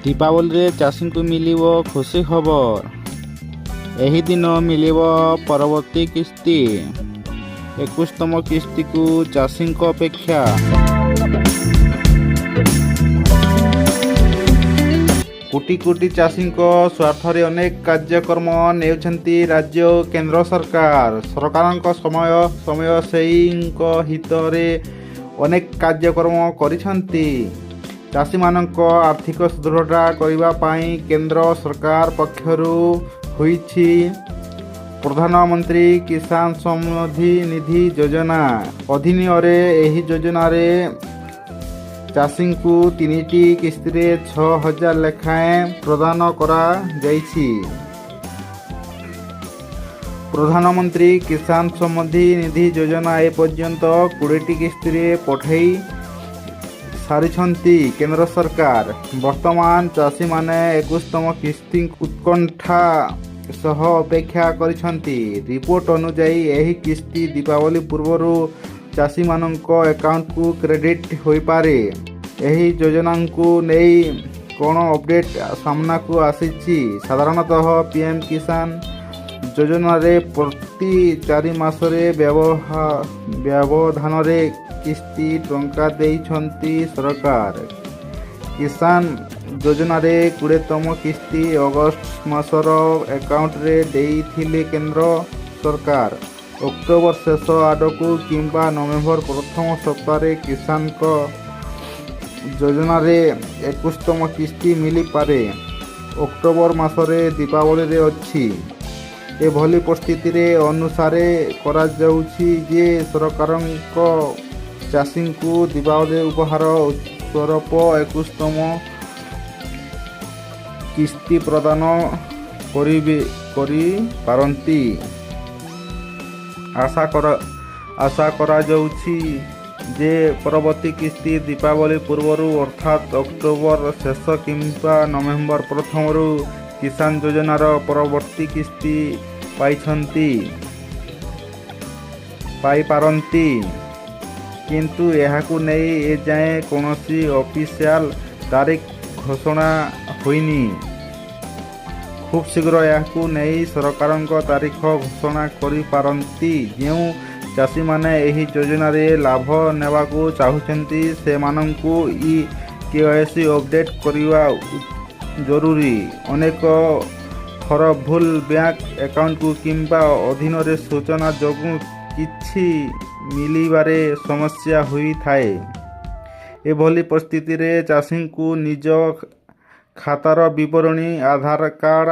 ଦୀପାବଳିରେ ଚାଷୀଙ୍କୁ ମିଳିବ ଖୁସି ଖବର। ଏହି ଦିନ ମିଳିବ ପରବର୍ତ୍ତୀ କିସ୍ତି। 21ତମ କିସ୍ତିକୁ ଚାଷୀଙ୍କ ଅପେକ୍ଷା। କୋଟି କୋଟି ଚାଷୀଙ୍କ ସ୍ୱାର୍ଥରେ ଅନେକ କାର୍ଯ୍ୟକ୍ରମ ନେଉଛନ୍ତି ରାଜ୍ୟ ଓ କେନ୍ଦ୍ର ସରକାର। ସରକାରଙ୍କ ସମୟ ସମୟ ସେଇଙ୍କ ହିତରେ ଅନେକ କାର୍ଯ୍ୟକ୍ରମ କରିଛନ୍ତି। ଚାଷୀମାନଙ୍କ ଆର୍ଥିକ ସୁଦୃଢ଼ତା କରିବା ପାଇଁ କେନ୍ଦ୍ର ସରକାର ପକ୍ଷରୁ ହୋଇଛି ପ୍ରଧାନମନ୍ତ୍ରୀ କିଷାନ ସମୃଦ୍ଧି ନିଧି ଯୋଜନା ଅଧୀନରେ। ଏହି ଯୋଜନାରେ ଚାଷୀଙ୍କୁ ତିନିଟି କିସ୍ତିରେ 6,000 ଲେଖାଏଁ ପ୍ରଦାନ କରାଯାଇଛି। ପ୍ରଧାନମନ୍ତ୍ରୀ କିଷାନ ସମୃଦ୍ଧି ନିଧି ଯୋଜନା ଏପର୍ଯ୍ୟନ୍ତ 20ଟି କିସ୍ତିରେ ପଠାଇ ସାରିଛନ୍ତି କେନ୍ଦ୍ର ସରକାର। ବର୍ତ୍ତମାନ ଚାଷୀମାନେ 21ତମ କିସ୍ତି ଉତ୍କଣ୍ଠା ସହ ଅପେକ୍ଷା କରିଛନ୍ତି। ରିପୋର୍ଟ ଅନୁଯାୟୀ, ଏହି କିସ୍ତି ଦୀପାବଳି ପୂର୍ବରୁ ଚାଷୀମାନଙ୍କ ଆକାଉଣ୍ଟକୁ କ୍ରେଡିଟ୍ ହୋଇପାରେ। ଏହି ଯୋଜନାକୁ ନେଇ କ'ଣ ଅପଡେଟ୍ ସାମ୍ନାକୁ ଆସିଛି? ସାଧାରଣତଃ ପିଏମ୍ କିଷାନ ଯୋଜନାରେ ପ୍ରତି 4 ମାସରେ ବ୍ୟବଧାନରେ କିସ୍ତି ଟଙ୍କା ଦେଇଛନ୍ତି ସରକାର। କିଷାନ ଯୋଜନାରେ 20ତମ କିସ୍ତି ଅଗଷ୍ଟ ମାସର ଆକାଉଣ୍ଟରେ ଦେଇଥିଲେ କେନ୍ଦ୍ର ସରକାର। ଅକ୍ଟୋବର ଶେଷ ଆଡ଼କୁ କିମ୍ବା ନଭେମ୍ବର ପ୍ରଥମ ସପ୍ତାହରେ କିଷାନଙ୍କ ଯୋଜନାରେ 21ତମ କିସ୍ତି ମିଳିପାରେ। ଅକ୍ଟୋବର ମାସରେ ଦୀପାବଳିରେ ଅଛି। ଏଭଳି ପରିସ୍ଥିତିରେ ଅନୁସାରେ କରାଯାଉଛି ଯେ ସରକାରଙ୍କ ଚାଷୀଙ୍କୁ ଦୀପାବଳି ଉପହାର ସ୍ୱରୂପ 21ତମ କିସ୍ତି ପ୍ରଦାନ କରିପାରନ୍ତି। ଆଶା କରାଯାଉଛି ଯେ ପରବର୍ତ୍ତୀ କିସ୍ତି ଦୀପାବଳି ପୂର୍ବରୁ, ଅର୍ଥାତ୍ ଅକ୍ଟୋବର ଶେଷ କିମ୍ବା ନଭେମ୍ବର ପ୍ରଥମରୁ କିଷାନ ଯୋଜନାର ପରବର୍ତ୍ତୀ କିସ୍ତି ପାଇପାରନ୍ତି। କିନ୍ତୁ ଏହାକୁ ନେଇ ଏଯାଏଁ କୌଣସି ଅଫିସିଆଲ ତାରିଖ ଘୋଷଣା ହୋଇନି। ଖୁବ୍ ଶୀଘ୍ର ଏହାକୁ ନେଇ ସରକାରଙ୍କ ତାରିଖ ଘୋଷଣା କରିପାରନ୍ତି। ଯେଉଁ ଚାଷୀମାନେ ଏହି ଯୋଜନାରେ ଲାଭ ନେବାକୁ ଚାହୁଁଛନ୍ତି, ସେମାନଙ୍କୁ ଇ କେୱାଇସି ଅପଡେଟ୍ କରିବା ଜରୁରୀ। ଅନେକ ଥର ଭୁଲ ବ୍ୟାଙ୍କ ଆକାଉଣ୍ଟକୁ କିମ୍ବା ଅଧୀନରେ ସୂଚନା ଯୋଗୁଁ କିଛି ମିଳିବାରେ ସମସ୍ୟା ହୋଇଥାଏ। ଏଭଳି ପରିସ୍ଥିତିରେ ଚାଷୀଙ୍କୁ ନିଜ ଖାତାର ବିବରଣୀ, ଆଧାର କାର୍ଡ଼